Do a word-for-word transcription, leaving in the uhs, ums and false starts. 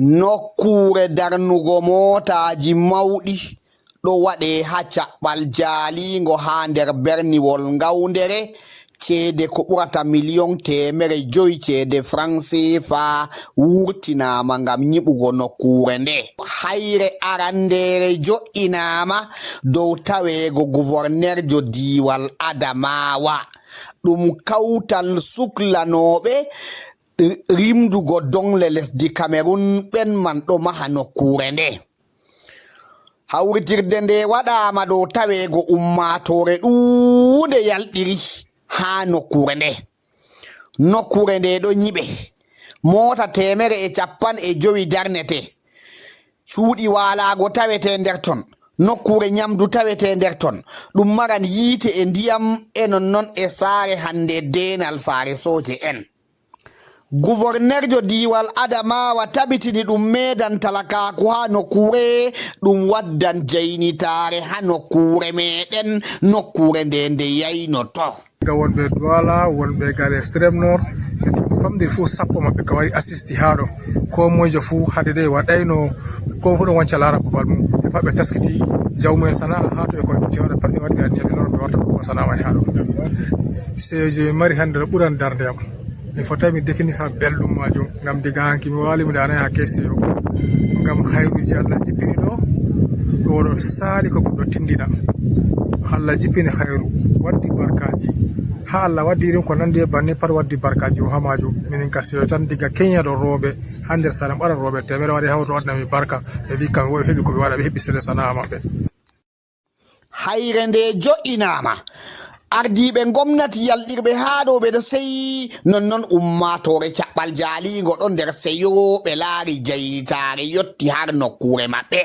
Nokkuure darnugo mootaaji mawɗi ɗo waɗee haa caɓɓal jaaliingo haa nder berniwol Ngawndere. Ceede ko ɓurata miliyoŋ teemere jowi ceede franc C F A wurtinaama ngam nyiɓugo nokkuure nde. Hayre arandeere jo'inaama dow taweego guvornerjo diiwal Adamawa. Ɗum kawtal suklanooɓe rimdugo doŋle lesdi Kamerun ɓen man ɗo maha nokkuure nde. Hawritirde nde waɗaama dow taweego ummaatoore ɗuuɗe yalɗiri haa nokkuure nde. Nokkuure nde ɗo nyiɓe, moota teemere e cappanɗe jowi darnete, cuuɗi waalaago tawete nder ton, nokkuure nyamdu tawete nder ton, ɗum maran yiite e ndiyam e nonnon e saare hannde deenal saare sooje en. Guvornerjo diiwal Adamawa tabitini ɗum meedan talakaaku haa nokkuure, ɗum waddan jaynitaare haa nokkuure meeɗen, nokkuure nde nde yaynoto. Ga wonɓe Douala, wonɓe gal extrême nord, ɓe famɗi fof sappo maɓɓe ka wari assisti haa ɗo. Ko moyjo fof hade de waɗayno ko fof ɗon wanca laara babal mum. Ɓe pat ɓe taskiti jawmu'en sana'a haa to e koye foti waɗa pat ɓe waɗi ɓe anniya ɓe loro ɓe warta ɗo ko sana'a waɗi haa ɗo. Seejo mari hannde no ɓuran darnde am. Mi fotai mi definisa belɗum majum, ngam diga hanki mi wali mi danai ha keseyo. Ngam khairuji Allah jippini ɗo, ɗo ɗo sali ko goɗɗo tindina. Allah jippini khairu, waddi barkaji. Ha Allah waddi irin ko nandi e banni pat waddi barkaji o ha majum. Minin ka seyo tan diga Kenya ɗo roɓe, ha nder sare ɓaran roɓe temere wari hawto waɗna mi barka. Ɓe wi kam wo ɓe heɓi ko ɓe waɗa, ɓe heɓi sere sana'a maɓɓe. Hayre nde jo'inaama. Ardiiɓe ngomnati yalɗirɓe haa ɗo ɓe ɗo seyi, nonnon ummaatoore caɓɓal jaaliingo ɗo nder seyo, ɓe laari jaytaare yotti har nokkuure maɓɓe.